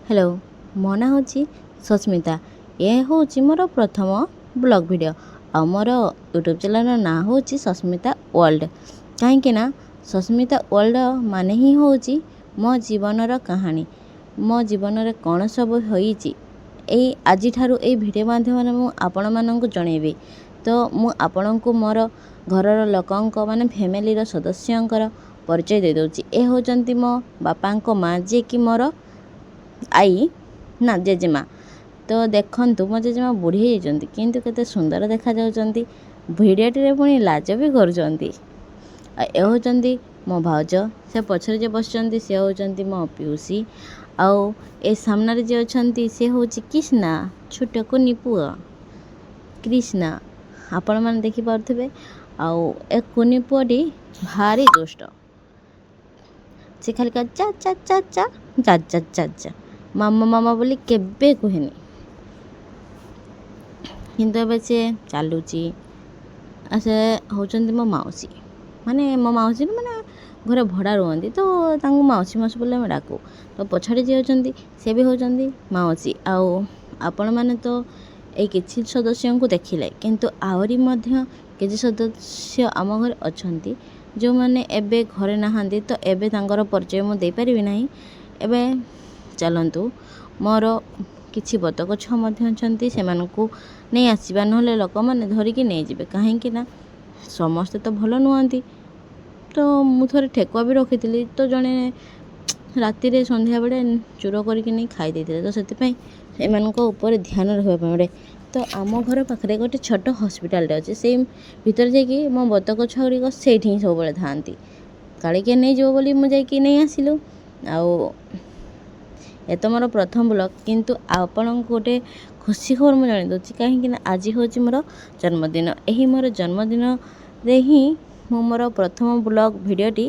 Hello, ମୋ ନାଁ ହେଉଛି ସସ୍ମିତା। ଏ ହେଉଛି ମୋର ପ୍ରଥମ ବ୍ଲଗ୍ ଭିଡ଼ିଓ ଆଉ ମୋର ୟୁଟ୍ୟୁବ୍ ଚ୍ୟାନେଲ୍ର ନାଁ ହେଉଛି ସସ୍ମିତା ୱାର୍ଲଡ଼। କାହିଁକିନା ସସ୍ମିତା ୱାର୍ଲଡ଼ ମାନେ ହିଁ ହେଉଛି ମୋ ଜୀବନର କାହାଣୀ। ମୋ ଜୀବନରେ କ'ଣ ସବୁ ହୋଇଛି, ଏଇ ଆଜିଠାରୁ ଏଇ ଭିଡ଼ିଓ ମାଧ୍ୟମରେ ମୁଁ ଆପଣମାନଙ୍କୁ ଜଣେଇବି। ତ ମୁଁ ଆପଣଙ୍କୁ ମୋର ଘରର ଲୋକଙ୍କ, ମାନେ ଫ୍ୟାମିଲିର ସଦସ୍ୟଙ୍କର ପରିଚୟ ଦେଇଦେଉଛି। ଏ ହେଉଛନ୍ତି ମୋ ବାପାଙ୍କ ମା', ଯିଏକି ମୋର ଆଈ ନା ଜେଜେମା। ତ ଦେଖନ୍ତୁ, ମୋ ଜେଜେମା ବୁଢ଼ୀ ହେଇଯାଇଛନ୍ତି, କିନ୍ତୁ କେତେ ସୁନ୍ଦର ଦେଖାଯାଉଛନ୍ତି। ଭିଡ଼ିଓଟିରେ ପୁଣି ଲାଜ ବି କରୁଛନ୍ତି। ଆଉ ଏ ହେଉଛନ୍ତି ମୋ ଭାଉଜ। ସେ ପଛରେ ଯିଏ ବସିଛନ୍ତି, ସେ ହେଉଛନ୍ତି ମୋ ପିଉସୀ। ଆଉ ଏ ସାମ୍ନାରେ ଯିଏ ଅଛନ୍ତି, ସେ ହେଉଛି କ୍ରିଷ୍ଣା, ଛୋଟ କୁନି ପୁଅ କ୍ରିଷ୍ଣା, ଆପଣମାନେ ଦେଖିପାରୁଥିବେ। ଆଉ ଏ କୁନି ପୁଅଟି ଭାରି ଦୁଷ୍ଟ। ସେ ଖାଲି କହେ ଚା ଚା ଚା ଚା ଚା ଚା ଚା ଚା, ମାମା ମାମା ବୋଲି କେବେ କୁହେନି। କିନ୍ତୁ ଏବେ ସେ ଚାଲୁଛି। ଆଉ ସେ ହେଉଛନ୍ତି ମୋ ମାଉସୀ, ମାନେ ମୋ ମାଉସୀ ମାନେ ଘରେ ଭଡ଼ା ରୁହନ୍ତି, ତ ତାଙ୍କୁ ମାଉସୀ ମାଉସୀ ବୋଲି ଆମେ ଡାକୁ। ତ ପଛରେ ଯିଏ ଅଛନ୍ତି, ସେ ବି ହେଉଛନ୍ତି ମାଉସୀ। ଆଉ ଆପଣମାନେ ତ ଏଇ କିଛି ସଦସ୍ୟଙ୍କୁ ଦେଖିଲେ, କିନ୍ତୁ ଆହୁରି ମଧ୍ୟ କିଛି ସଦସ୍ୟ ଆମ ଘରେ ଅଛନ୍ତି, ଯେଉଁମାନେ ଏବେ ଘରେ ନାହାନ୍ତି। ତ ଏବେ ତାଙ୍କର ପରିଚୟ ମୁଁ ଦେଇପାରିବି ନାହିଁ। ଏବେ ଚାଲନ୍ତୁ, ମୋର କିଛି ବତକ ଛୁଆ ମଧ୍ୟ ଅଛନ୍ତି, ସେମାନଙ୍କୁ ନେଇ ଆସିବା, ନହେଲେ ଲୋକମାନେ ଧରିକି ନେଇଯିବେ। କାହିଁକି ନା ସମସ୍ତେ ତ ଭଲ ନୁହନ୍ତି। ତ ମୁଁ ଥରେ ଠେକୁଆ ବି ରଖିଥିଲି, ତ ଜଣେ ରାତିରେ ସନ୍ଧ୍ୟାବେଳେ ଚୋର କରିକି ନେଇ ଖାଇ ଦେଇଥିଲେ। ତ ସେଥିପାଇଁ ଏମାନଙ୍କ ଉପରେ ଧ୍ୟାନ ରଖିବା ପାଇଁ ପଡ଼େ। ତ ଆମ ଘର ପାଖରେ ଗୋଟେ ଛୋଟ ହସ୍ପିଟାଲଟେ ଅଛି। ସେଇ ଭିତରେ ଯାଇକି ମୋ ବତକ ଛୁଆ ଗୁଡ଼ିକ ସେଇଠି ହିଁ ସବୁବେଳେ ଥାଆନ୍ତି। କାଳେ କିଏ ନେଇଯିବ ବୋଲି ମୁଁ ଯାଇକି ନେଇ ଆସିଲୁ। ଆଉ ଏ ତ ମୋର ପ୍ରଥମ ବ୍ଲଗ୍, କିନ୍ତୁ ଆପଣଙ୍କୁ ଗୋଟେ ଖୁସି ଖବର ମୁଁ ଜଣାଇ ଦେଉଛି, କାହିଁକିନା ଆଜି ହେଉଛି ମୋର ଜନ୍ମଦିନ। ଏହି ମୋର ଜନ୍ମଦିନରେ ହିଁ ମୁଁ ମୋର ପ୍ରଥମ ବ୍ଲଗ୍ ଭିଡ଼ିଓଟି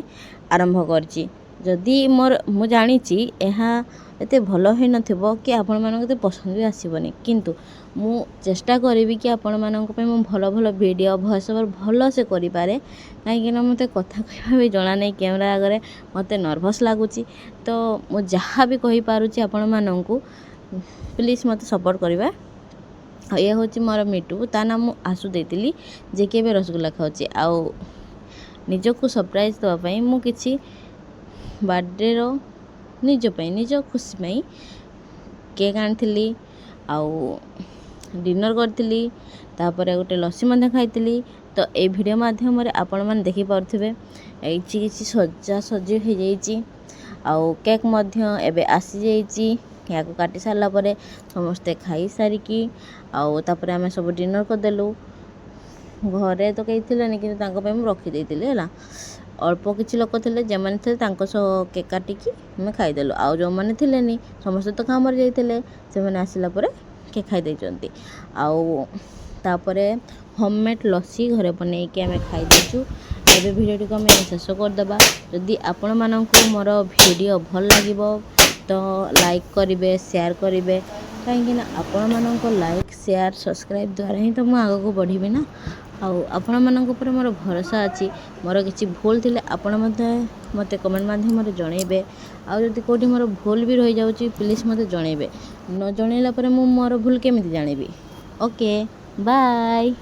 ଆରମ୍ଭ କରିଛି। ଯଦି ମୋର, ମୁଁ ଜାଣିଛି ଏହା ଏତେ ଭଲ ହୋଇନଥିବ କି ଆପଣମାନଙ୍କୁ ଏତେ ପସନ୍ଦ ବି ଆସିବନି, କିନ୍ତୁ ମୁଁ ଚେଷ୍ଟା କରିବି କି ଆପଣମାନଙ୍କ ପାଇଁ ମୁଁ ଭଲ ଭଲ ଭିଡ଼ିଓ, ଭଏସ୍ ଓଭର୍ ଭଲସେ କରିପାରେ। କାହିଁକିନା ମୋତେ କଥା କହିବା ବି ଜଣା ନାହିଁ। କ୍ୟାମେରା ଆଗରେ ମୋତେ ନର୍ଭସ୍ ଲାଗୁଛି। ତ ମୁଁ ଯାହା ବି କହିପାରୁଛି ଆପଣମାନଙ୍କୁ, ପ୍ଲିଜ୍ ମୋତେ ସପୋର୍ଟ କରିବେ। ଆଉ ଇଏ ହେଉଛି ମୋର ମିଟୁ। ତା ନାଁ ମୁଁ ଆସୁ ଦେଇଥିଲି, ଯିଏକି ଏବେ ରସଗୋଲା ଖାଉଛି। ଆଉ ନିଜକୁ ସରପ୍ରାଇଜ୍ ଦେବା ପାଇଁ ମୁଁ କିଛି ବାର୍ଥଡ଼େର ନିଜ ପାଇଁ, ନିଜ ଖୁସି ପାଇଁ କେକ୍ ଆଣିଥିଲି ଆଉ ଡିନର୍ କରିଥିଲି। ତାପରେ ଗୋଟେ ଲସି ମଧ୍ୟ ଖାଇଥିଲି। ତ ଏଇ ଭିଡ଼ିଓ ମାଧ୍ୟମରେ ଆପଣମାନେ ଦେଖିପାରୁଥିବେ, ଏଇଠି କିଛି ସଜାସଜି ହେଇଯାଇଛି ଆଉ କେକ୍ ମଧ୍ୟ ଏବେ ଆସିଯାଇଛି। ଏହାକୁ କାଟି ସାରିଲା ପରେ ସମସ୍ତେ ଖାଇସାରିକି ଆଉ ତାପରେ ଆମେ ସବୁ ଡିନର୍ କରିଦେଲୁ। ଘରେ ତ କେହି ଥିଲେନି, କିନ୍ତୁ ତାଙ୍କ ପାଇଁ ମୁଁ ରଖିଦେଇଥିଲି। ହେଲା, ଅଳ୍ପ କିଛି ଲୋକ ଥିଲେ। ଯେଉଁମାନେ ଥିଲେ, ତାଙ୍କ ସହ କେକ୍ କାଟିକି ଆମେ ଖାଇଦେଲୁ। ଆଉ ଯେଉଁମାନେ ଥିଲେନି, ସମସ୍ତେ ତ କାମରେ ଯାଇଥିଲେ, ସେମାନେ ଆସିଲା ପରେ କେକ୍ ଖାଇ ଦେଇଛନ୍ତି। ଆଉ ତାପରେ ହୋମମେଡ଼୍ ଲସି ଘରେ ବନେଇକି ଆମେ ଖାଇଦେଇଛୁ। ଏବେ ଭିଡ଼ିଓଟିକୁ ଆମେ ଶେଷ କରିଦେବା। ଯଦି ଆପଣମାନଙ୍କୁ ମୋର ଭିଡ଼ିଓ ଭଲ ଲାଗିବ, ତ ଲାଇକ୍ କରିବେ, ସେୟାର କରିବେ, କାହିଁକିନା ଆପଣମାନଙ୍କ ଲାଇକ୍, ସେୟାର, ସବସ୍କ୍ରାଇବ୍ ଦ୍ୱାରା ହିଁ ତ ମୁଁ ଆଗକୁ ବଢ଼ିବି ନା। ଆଉ ଆପଣମାନଙ୍କ ଉପରେ ମୋର ଭରସା ଅଛି। ମୋର କିଛି ଭୁଲ ଥିଲେ ଆପଣ ମଧ୍ୟ ମୋତେ କମେଣ୍ଟ ମାଧ୍ୟମରେ ଜଣେଇବେ। ଆଉ ଯଦି କେଉଁଠି ମୋର ଭୁଲ ବି ରହିଯାଉଛି, ପ୍ଲିଜ୍ ମୋତେ ଜଣେଇବେ। ନ ଜଣେଇଲା ପରେ ମୁଁ ମୋର ଭୁଲ କେମିତି ଜାଣିବି? Okay, bye.